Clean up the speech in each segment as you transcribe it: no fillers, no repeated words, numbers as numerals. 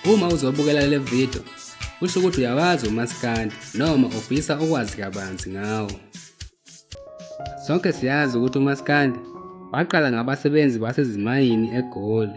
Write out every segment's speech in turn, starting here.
Uma uzobukela le video, kusho ukuthi uyawazi umaskandi noma ufisa ukwazi kabanzi ngawo. Sonke siyazi ukuthi umaskandi waqala ngabasebenzi basezimayini eGoli,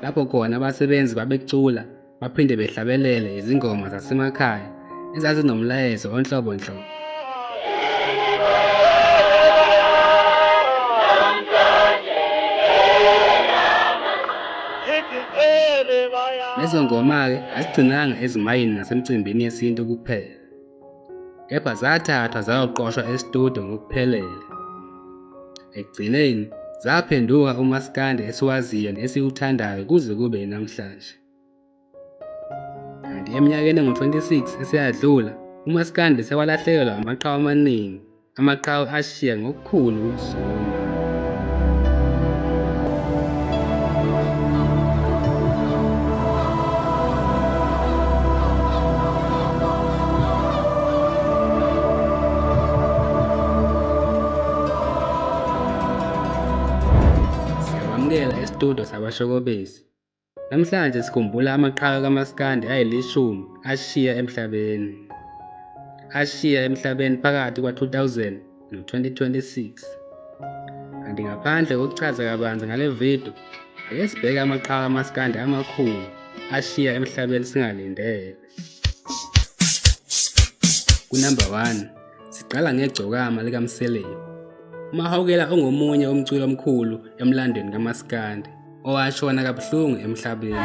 lapho khona abasebenzi babecula baphinde behlabelele izingoma zasemakhaya ezazinomlayezo onhlobonhlobo. Lezo ngoma-ke azigcinanga ezimayini nasemcimbini yesintu kuphela, kepha zathathwa zayoqoshwa esitudiyo ngokuphelele. Ekugcineni zaphenduka umaskandi esiwaziyo nesiwuthandayo kuze kube namhlanje. Kanti eminyakeni engu-26 eseyadlula, umaskandi sewalahlekelwa amaqhawe amaningi, amaqhawe ashiya ngokukhulu ukuzuma. Siyabamukela esitudiyo sabashokobezi. Namhlanje sikhumbula amaqhawe kaMaskandi ayilishumi ashiya emhlabeni. Ashiya emhlabeni phakathi kwa-2000 no-2026. Kanti ngaphandle kokuchaza kabanzi ngale video, ake sibheke amaqhawe kaMaskandi amakhulu ashiya emhlabeni singalindele. Kunumber 1 siqala ngegcokama likaMseleku. UMahawukela ongomunye umculi omkhulu emlandweni kaMaskandi owashona kabuhlungu emhlabeni.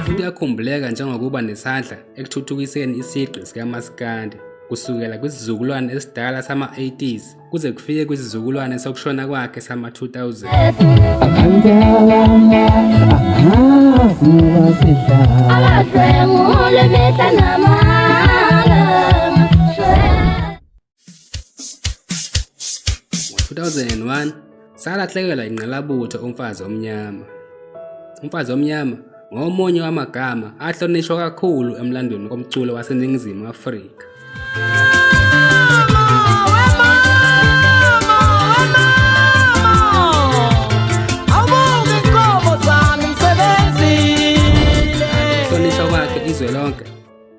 Futhi uyakhumbuleka njengokuba nesandla ekuthuthukiseni isigqi sikamaskandi kusukela kwisizukulwane esidala sama-80s kuze kufike kwisizukulwane sokushona kwakhe sama-2000. Ngo-2001 salahlekelwa ingqalabutho umfazi omnyama. Umfazi omnyama ngomunye wamagama ahlonishwa kakhulu emlandweni komculo waseNingizimu Afrika. Ukuhlonishwa kwakhe izwe lonke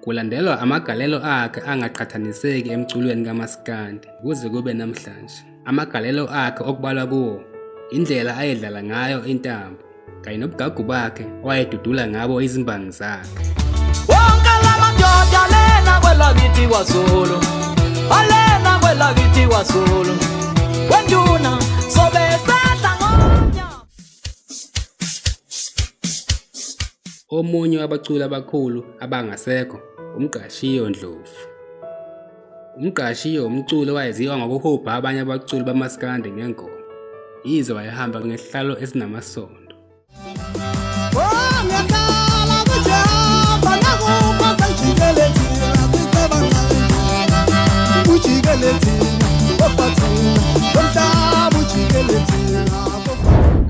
kulandelwa amagalelo akhe angaqhathaniseki emculweni kamaskandi kuze kube namhlanje. Amagalelo akhe okubalwa kuwo indlela ayedlala ngayo intambo kanye nobugagu bakhe owayedudula ngabo izimbangi zakhe. Wonke lamadoda lena kwelakithi kwaZulu, alena kwelakithi kwaZulu, wenduna sobe sadla ngomnyama. Omunye wabaculi abakhulu abangasekho uMgqashiyo Ndlovu. UMgqashiyo umculi owayeziwa ngokuhubha abanye abaculi bamaskandi ngengoma. Yize wayehamba ngesihlalo esinamasondo.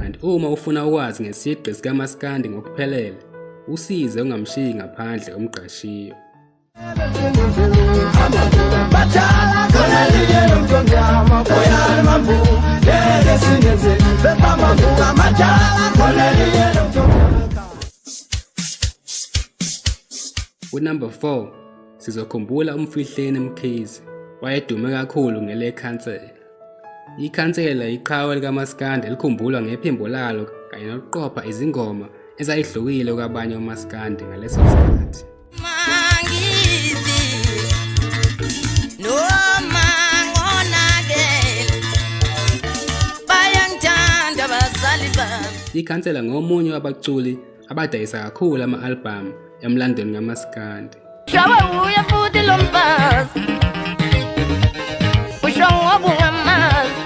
Kanti uma ufuna ukwazi ngesigqi sikamaskandi ngokuphelele, usize ungamshiyi ngaphandle uMgqashiyo. Kunumber 4 sizokhumbula uMfihleni Mkhize wayedume kakhulu ngelekhansela. Ikhansela iqhawe likaMaskandi elikhumbulwa ngephimbo lalo kanye nokuqopha izingoma ezayihlukile kwabanye omaskandi ngaleso sikhathi. Ikhansela ngomunye wabaculi abadayisa kakhulu ama-albhamu emlandweni kamaskandi. Shawe uye futhi lo mfazi usho ngoba ungamazi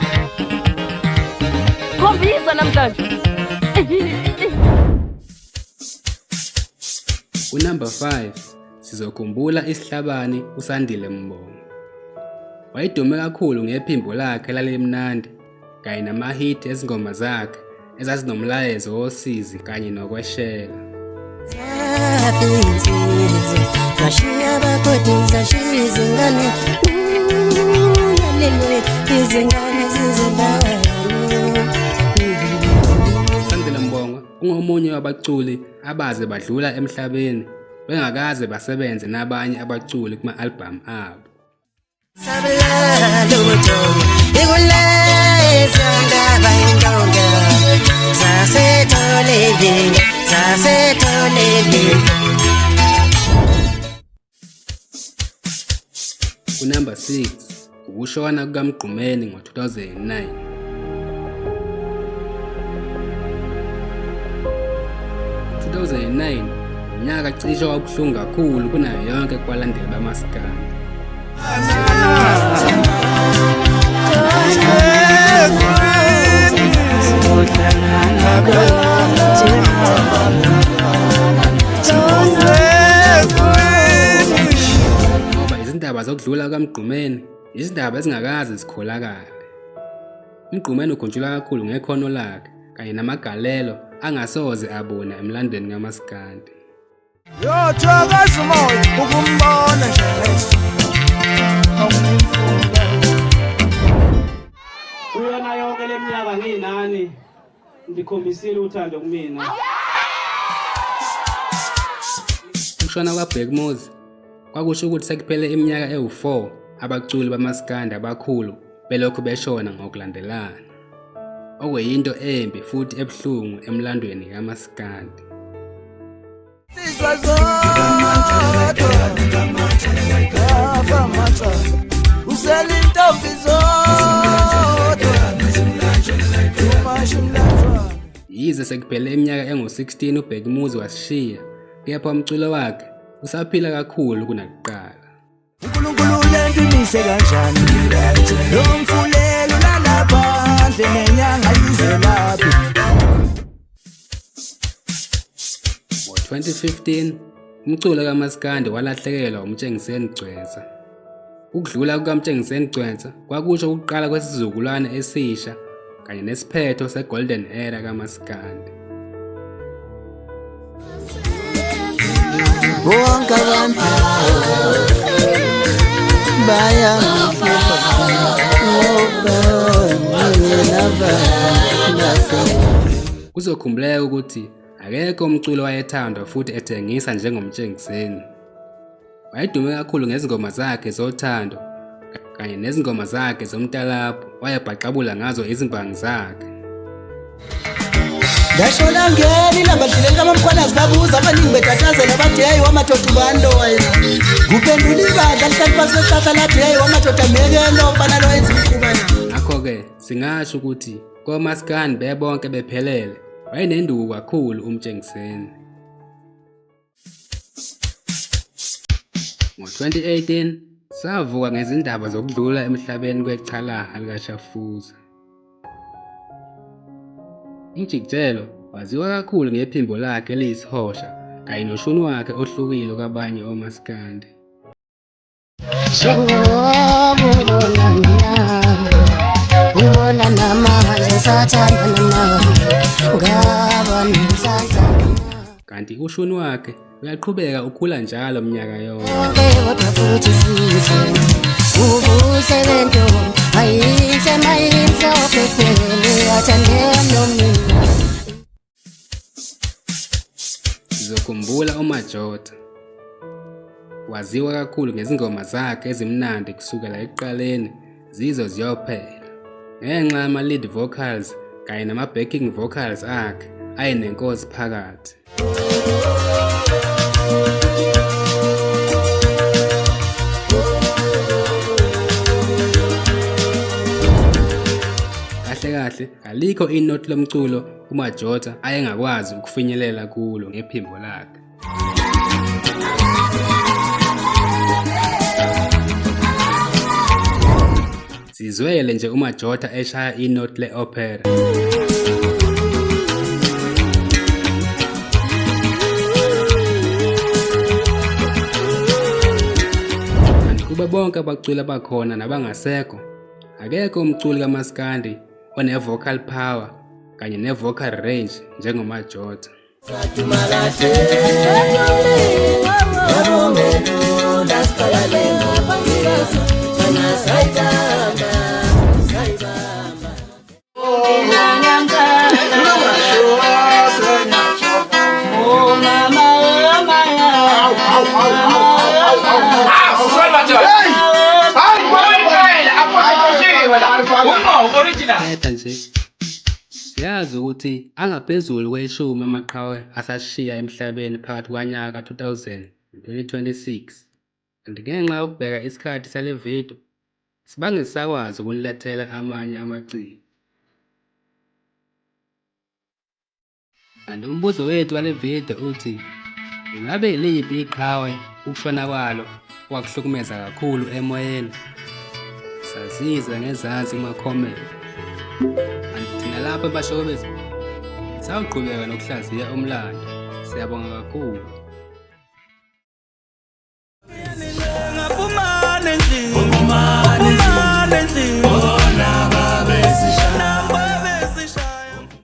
khombisa namhlanje. Kunumber 5 sizokhumbula isihlabani uSandile Mbongo. Wayedume kakhulu ngephimbo lakhe lalimnandi kanye namahit ezingoma zakhe ezazinomlayezo wosizi kanye nokweshela. Zashiya abakoti zashiya izingane. Izingane zizobala. Sandile Mbongwa ungomunye wabaculi abaze badlula emhlabeni bengakaze basebenze nabanye abaculi kuma-albhamu abo. Sabelalo ubuthongo ikuleza ngaba intonga zasetholeni zasetholeni. Kunumber 6 ukushona kukaMgqumeni ngo-2009. 2009 unyaka cishe wabuhlungu kakhulu kunayo yonke kubalandeli bamaskandi. Ngoba izindaba zokudlula kukaMgqumeni izindaba ezingakaze zikholakale. UMgqumeni ukhunjulwa kakhulu ngekhono lakhe kanye namagalelo angasoze abuna emlandweni kamaskandi. Yothokoza umoya ukumbona nje. Kuyona yonke le minyaka nginani ndikhombisile uthando kumina. Ukushona kwaBhekumuzi kwakusho ukuthi sekuphele iminyaka ewu-4 abaculi bamaskandi abakhulu belokhu beshona ngokulandelana, okuyinto embi futhi ebuhlungu emlandweni kamaskandi. Sizwa zodwa usela intombi zodwa. Yize sekuphele iminyaka engu-16 uBhekumuzi wasishiya, kepha umculo wakhe usaphila kakhulu kunakuqala. uNkulunkulu lento imise kanjani? Lo mfulelo lalaphandle nenyanga izelaphi. Ngo-2015 umculo kaMaskandi walahlekelwa uMtshengiseni Gcwensa. Ukudlula kukaMtshengiseni Gcwensa kwakusho ukuqala kwesizukulwane esisha kanye nesiphetho se-Golden Era kaMaskandi. Bonke abantu bayangihlupha ngoba ngingenabantu. Kuzokhumbuleka ukuthi akekho umculo wayethandwa futhi ethengisa njengoMtshengiseni. Wayedume kakhulu ngezingoma zakhe zothando kanye nezingoma zakhe zomtalabho wayebhaxabula ngazo izimbangi zakhe. Ndasho ngeni lambadlileli kamamkhwanazi babuza abaningi betatazela bathi hey wamadoda ubani lo wena. Kuphendula ibandla lihlali phansi kwesihlahla lathi hey wamadoda myekelo mfana lo wenza umkhuba na. Ngakho-ke singasho ukuthi komaskandi bebonke bephelele wayenenduku kakhulu uMtshengiseni. Ngo-2018 savuka ngezindaba zokudlula emhlabeni kwechalaha likaShafuza. UMjikijelo waziwa kakhulu ngephimbo lakhe eliyisihosha kanye noshuni wakhe ohlukile kwabanye omaskandi. Ngibona namanje sathandana nawe ngaba nenhlanhla. Kanti ushuni wakhe uyaqhubeka ukhula njalo minyaka yonke. Kodwa futhi sihle ubuhle bentombi ayinhle mayimhlophe phele athandeka nomina. Sizokhumbula uMajotha. Waziwa kakhulu ngezingoma zakhe ezimnandi kusukela ekuqaleni zizo ziyophela. Ngenxa yama-lead vocals kanye nama-backing vocals akhe ayenenkosi phakathi. Kahle kahle alikho inothi lomculo uMajotha ayengakwazi ukufinyelela kulo ngephimbo lakhe. Sizwele nje uMajotha eshaya inothi le-opera. Kanti kubo bonke abaculi abakhona nabangasekho, akekho umculi kaMaskandi one-vocal power kanye ne-vocal range njengoMajotha. Siphetha nje, siyazi ukuthi angaphezulu kweshumi amaqhawe asashiya emhlabeni phakathi kwanyaka 2000 no-2026 kanti ngenxa yokubheka isikhathi sale video, sibange sisakwazi ukunilethela amanye amaciko. Kanti umbuzo wethu wale video uthi ingabe yiliphi iqhawe ukushona kwalo okwakuhlukumeza kakhulu emoyeni? Sazizwe ngezansi kuma-comment. Kanti thina lapha eBashokobezi sawuqhubeka nokuhlaziya umlando. Siyabonga kakhulu.